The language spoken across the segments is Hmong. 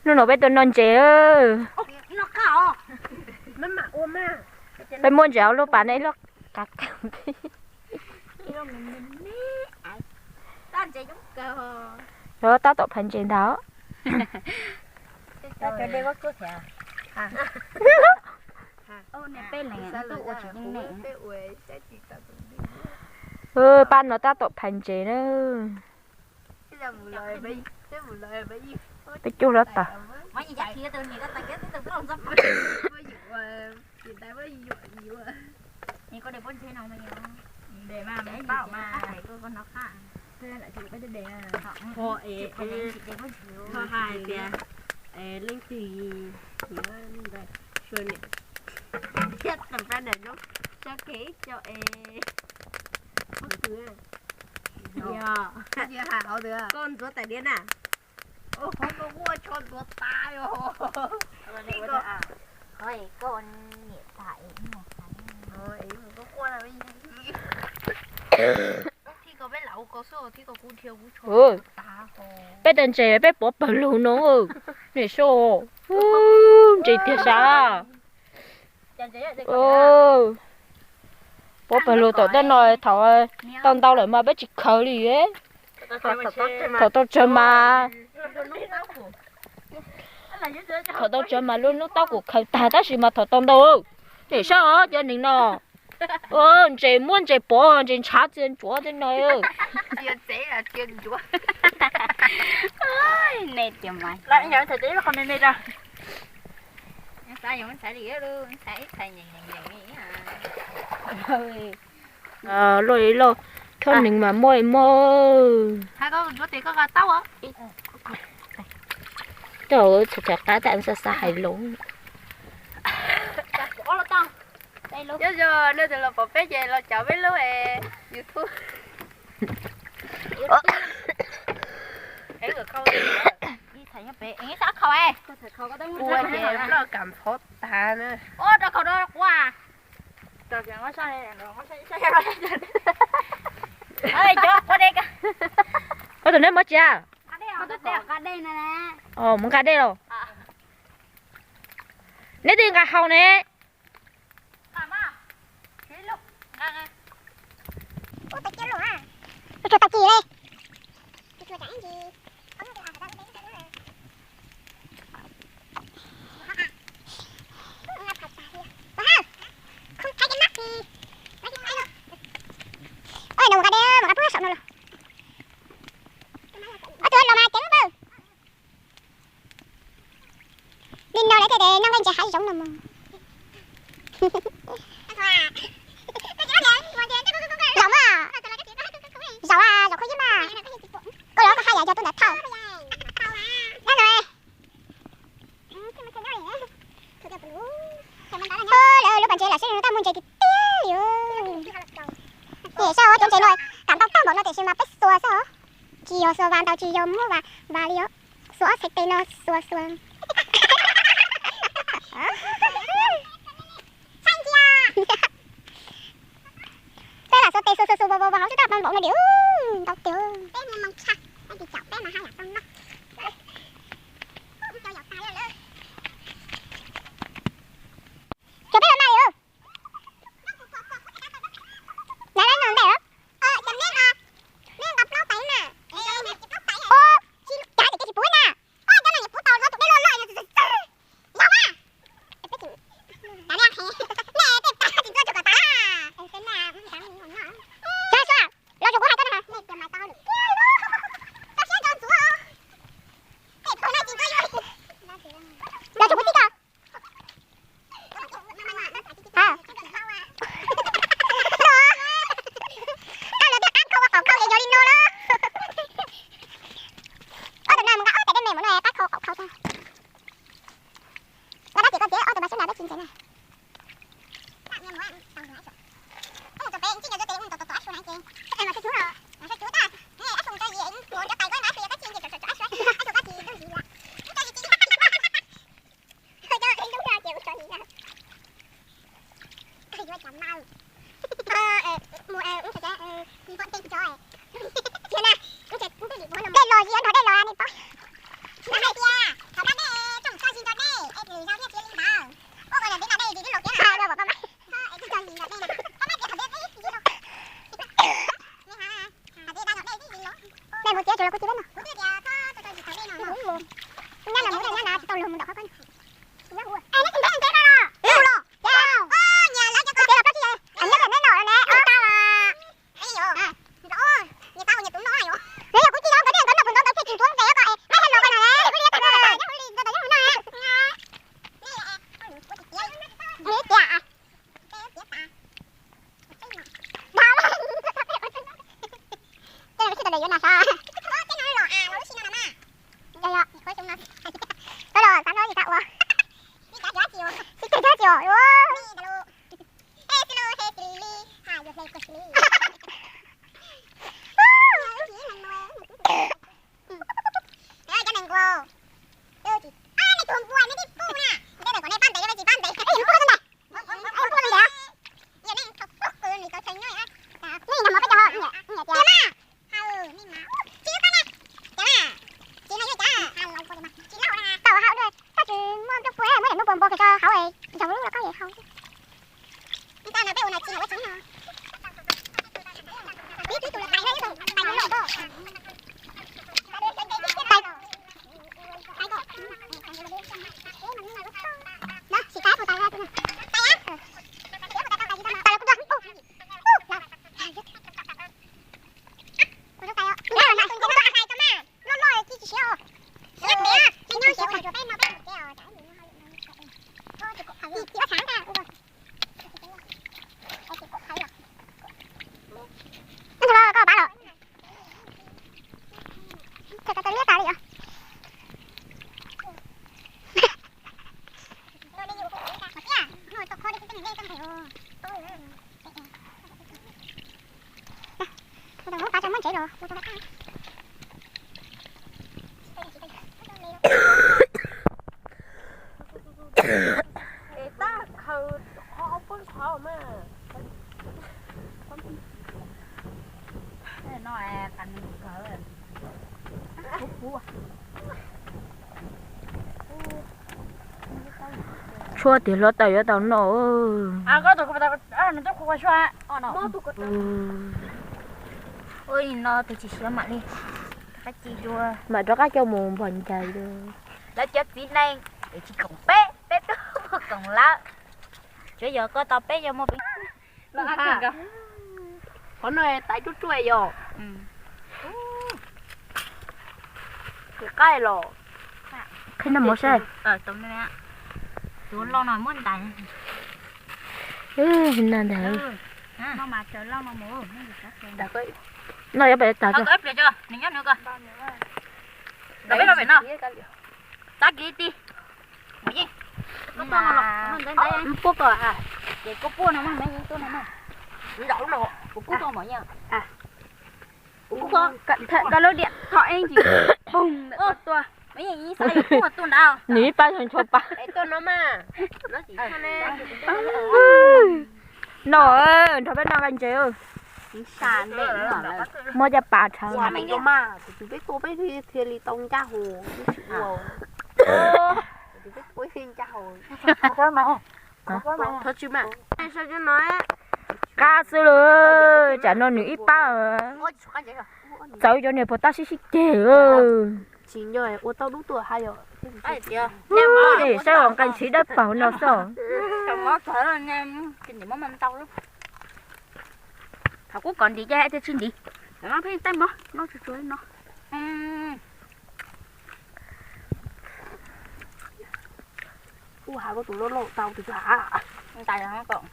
Hnub no peb tuaj noj ntses. Peb muab ntses hauv lub pas ne ib lub qab. Yog tab tom phais ntses ntag. Pab no tab tom phais ntses na. Peb cug lab tas. Ho hais tias leej twg sua niam thiab tam pab nram zoo sab kev cov es, koj ntxuav tais diav na. Qhov koj quaj tsho ntxuav tas os. Peb tau ntses peb pov pawg lug no, nim so ntses tiag sas. Pov pawg lug tom tej no, thaum tau ntau lawm mas peb tsis khaws li. Thaum tau tsawg mas, thaum tau tsawg mas lub hnub taub kuv khaws tag, tab sis mas thaum tau ntau, nim saib cov neeg no, ntses muab ntses pov ntses ntshav txia ntsuav tej no. Loj ib loj, thob neeg mas muaj ib muaj. Coj txhua cov qab tas xav xav hais lus. Nyob zoo, nej tus los pom peb ces los caum peb lub YouTube. Ua ces loj kam phov tas na. Ua tus neb muab tsia. Mus nqa dej los. Neb twb nqa hau ne. Ua tau kib lus, ua tau kib li. Mus nqa dej, mus nqa pub saum no los. Tus los mas ceev lawm. Li no lawv thiaj tias noj nqaij ntses hav zoov no mus. Zaum mas, zaum, zaum khaub yeeb mas. Koj los koj haj yam yog tus ntawd thauj. Nyob no. Lawv lub pas ntses lam seb nws tau muaj ntses tiag tiag li. Ces saib cov ntses no kam ntau tag npaum no tiam sis mas peb xuas xwb os. Tsis yog xuas vas ntau, tsis yog muab vas vas li os. Xuas ob txhais tes no xuas xuas. Peb lam xuas tes xuas xuas xuas vau vau vau hauv xwb tab ntau npaum no diam, ntau tiag. Cov peb los mas li. Lawv lawv no ntej os. Neb nqa plaub tais na. Ua, cav ces cov tsis puv na. Ua, cov no nyiam puv tau tus dej loj loj no. Zaum mas. Neb tej tas tsis txua tsuas kom tas. Los tsuas kuv hais koj na. Los tsuas kuv txij ko. Koj lawv thiaj qab khau ua qaum khau es yog li no lawm. Ob tug no mus nqa ob tais dej me mus no qab khau qaum khau tag. Koj dab tsis koj tias ob tug mas sib nrag peb tsis ntseeg na. Dej los zis nrog dej los ni pob. Tus npua nej tib pub na, nej kom nej pab ntev, nej tsis pab ntev. Ej, npua tau ntev. Ej, npua tau ntev. Yog nej tau pub, nej nag hmo peb cov ho nyiam tias tsis pab na, tsis no yog cas, tsis lauj na, koj hau dua, koj tsis muaj nplooj pua, muaj daim nplooj pua npua kws tso hauv, zaum lub los koj hau. Koj pab lawm. Koj liab tas li os. Pab tso muab ntsev los. Es tab khaws qhov poob qhov mas. Tshuav tias hluav taws yuav tau noj. Ua no tus tsis siav mam li, mam rov qab coj mus npog ncais. Lawv cov txiv neej es tsis koom peb, peb twb koom lawm. Tsuav yog koj tau peb yog muaj peev. Qhov no tais ruaj ruaj yog. Qhov qaij los. Qhib noj mov saib. Tus lauj no muab ntais. Noj ntag. Noj yuav pem tas. Peb no pem no. Txav kiv ti. Puab ko no, kuv kub ko mov yeej. Koj lub diam tho ej ntsis pum ntawm koj tuaj. Nws ib pab nchuav pab. Tuaj no mas. No, nrog peb noj nqaij ntses. Muab caj pas rhawv. Peb tuaj peb thiaj li tau ncaj hus. Qab xwb lawm, tsam no nws ib pab. Txawv cov niag puas tab sib sib ceg. Saib os, nqaij ntshiv dawb paug no xwb. Thaum kuv kov ntiv ces hais tias tsis ntiv. Pheej taij mov no tsuag tsuag li no. Ua hav koj tus loj loj tau tus tsuag hav. Ntais los kom.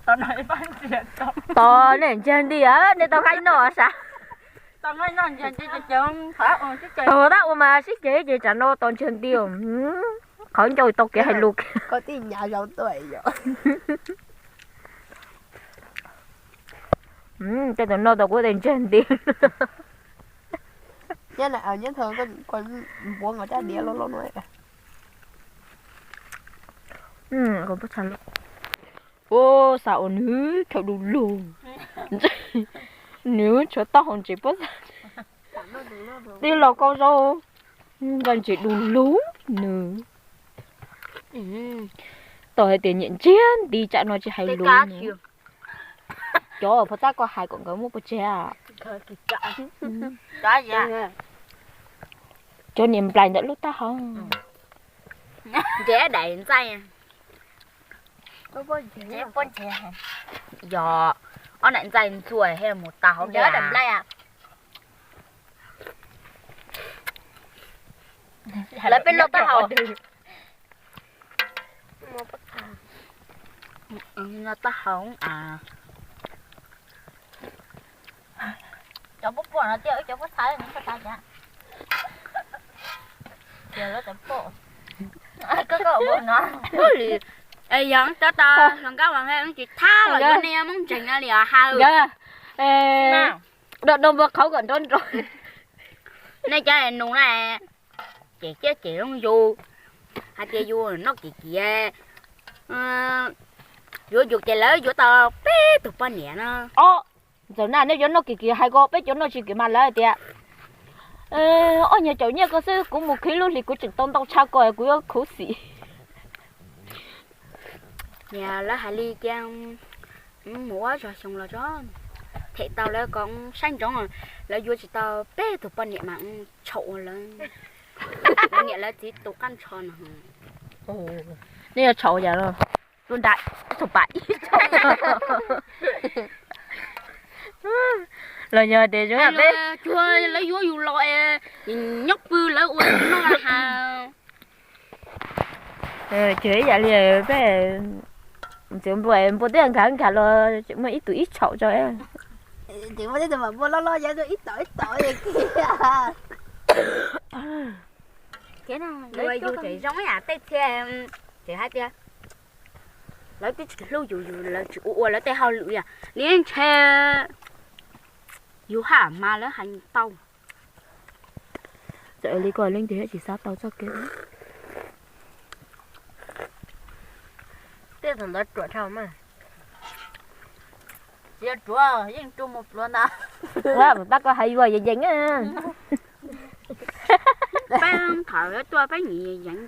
Tos nej ntsiag nti, nej tau qaib noj sas. Tos tab ua mas sib ceg ces tsam no tos ntsiag nti. Qhov ncauj tau kev hais lus. Tej tus no tau kuv tes ntsiag nti. Npuav nkaus caj diav loj loj no. Ua xav ua nws chaw du lug, nws tshuav taub hau ntses puab xav. Tij laug Koob Zaub nqaij ntses du lug nws. Tau hais tias nyiam ntsiag nti tsam no tsis hais lus. Cov phua txab koj hais kom nkawd muab pov tseg. Cov niam nplaim ntawm lub taub hau. Ntshe daim ntxaij. Yog ob daim ntxaij ntxuav he mus tau hauv daim nplai. Lawv peb lub taub hau. Taub hau. Cov puab puag no tiag, cov puab txhawv no txhawv tas cas. Yog tab tom hluas nkauj uas tsis thab los yuav nej Hmoob ntseeg li os haw. Doo doo npua qhauv kom nrov nrov. Nej cov nus na, ces ceb ces zoo yus hais tias yus noj kim kiv, yuav yus ces lawv yuav tau peb tug poj niam no. Ntxawm na, nej yuav noj kim kiv hais ko, peb cov noj tsis kim mas lawv hais tias ob nyuag caum nyiaj ko xwb, kuv mus khwv lub hlis kuv tseem tau ntau tshaj ko, kuv yuav khuv xim. Niam lawv hais li tias mus ua zog xyoo los tso, them tau lawv ko saib ntsoov, lawv yuav tsis tau peb tug poj niam mas tshau ua lawv niam lawv txiv tus qab ntsho no. Nej yuav tshau yam los tus nram ib tug pam ib tug los yog tias zoo peb cuag lawv yuav yus los nyob pw lawv ua noj ha. Ces ib yam li peb txiv npua, npua twb nkag nkag los tseem muaj ib tug ib tshau tso. Tseem muaj ib tug mas npua loj loj ya ib tau ib tau kiag. Yus tseem zoo ib yam tej txhia tseem hais tias lawv twb tsis hlub yus, yus lawv tsis ua ua lawv tej hauj lwm yom, li ntshe yus haj mas lawv hais tau. Txawm li ko leej twg tsis xav tau txoj kev. Tej thaum ntawd ruam dhau mas. Tsis yog ruam, yeej tsuas mus pluav ntag. Tab koj hais yuav yeej yeej. Peb thaum yuav tuaj peb nyiam yeej yeej,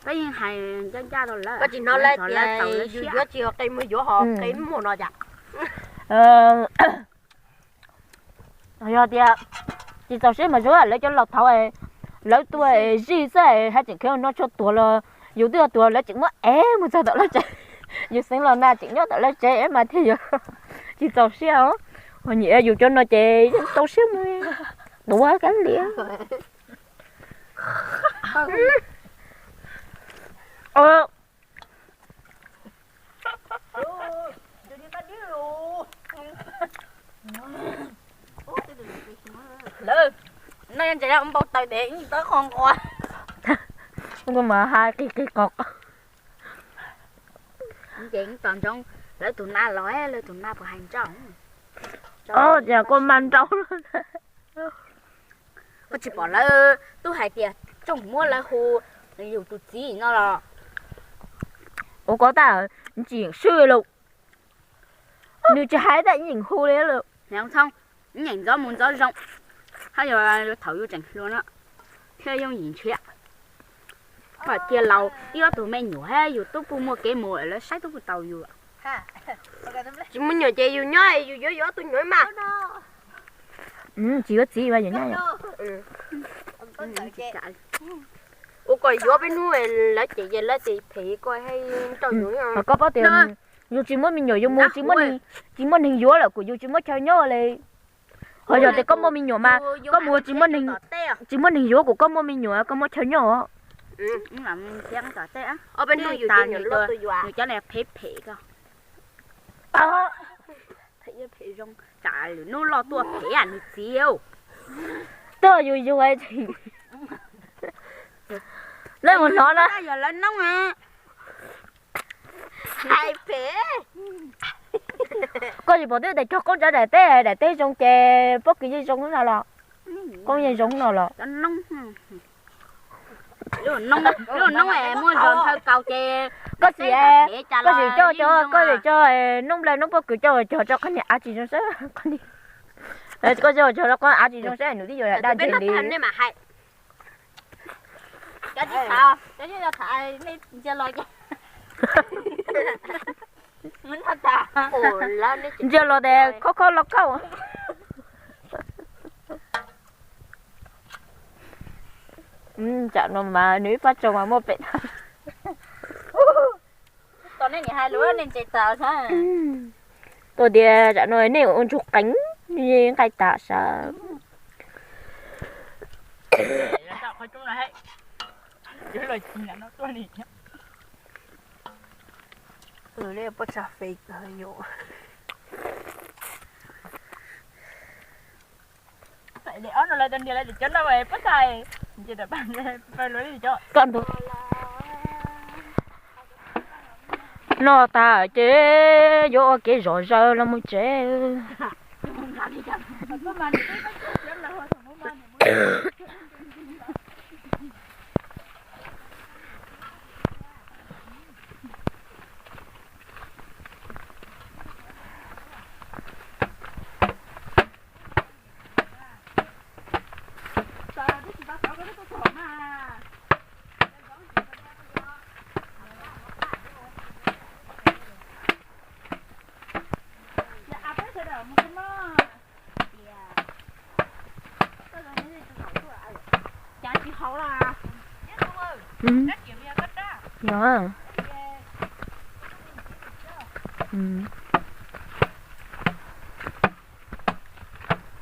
peb yeej hais ncaj ncaj rau lawv. Koj tsis hnov lawv tias yus yuav tsis yog qe muag, yuav ho qe muag no cas. Yog tias tsis txaus siab mas zoo lawv cov laus thaud, lawv tuaj zij xwb haj tseem kheev no tshuav tuag los yus twb tuag lawv tseem muab ev mus txog tom lawv tsev. Yus xeev los na tseem nyob tom lawv tsev mas thiaj yog tsis txaus siab os. Ho nyiam yus cov no ces yeej txaus siab mus tuag kab liam. Lawv, no yog ntses npau taws tes ib tawb qho nqua. Mas hais qig qig qog. Ces tos ntsoov lawv tus na los, lawv tus na puas hais nrauj. Ces koj mas nrauj. Koj tsis pom lawv twb hais tias tsoom muab lawv hu yus tus txiv no los. Ua koj tas, tsis yeem swb lawm. Nws tsis hais tas yeem hu li lawm. Nyeem ntxov mus ntxov zoo, hab yog thaum yus tseem hluas no thiaj yooj yim ntshiab. Hais tias laus ib ob tug me nyuam hab yus tub puj muaj kev mus lawv saib tub puj tau yus. Tsis muaj nyuam ces yus nyob yus yuav yus ob tug nyuam mas. Tsis yuav txiv. Ua kom yuav peb hnub lawv cem ces lawv tes phem koj hab nrauj yus. Koj paub tias yus tsis muaj me nyuam yus mus tsis muaj neeg yuav lawm kuj yus tsis muaj chaw nyob li. Ho yog tias koj muaj me nyuam mas koj mus tsis muaj neeg yuav kuj koj muaj me nyuam koj muaj chaw nyob. Nws cov phem phem ko. Phem zoo, tsam lwm hnub loj tuaj phem nws txiv. Tuaj yus yug lawv mus hnov na. Yog lawv noob hais phem. Koj tsis pom twb tias cog qoob tsav daim teb, daim teb zoo ces pob kws yeej zoo no los, qoob yeej zoo no los. Lub noob es muaj zog nthawv kaus ces koj tsis, koj tsis coj, koj tsis coj noob nplai noob pob kws coj cog tso qhov niag av tsis zoo saib. Koj coj cog rau qhov av tsis zoo saib nws twb yuav daj ntseg li. Ntsia los tes khob khob los kauj. Tsam no mas nws ib pab tsaug mas muaj pem tag. Tuaj tias tsam no nej ua ntsuag qeev, nqaij tas sawv. Pob tsuas fej kawg yus. Ob no lawv tas ntiag lawv cov no pob tsuas Koj ntu noj tag ces yuav ua kev zom zaws los mus tsev. Yog.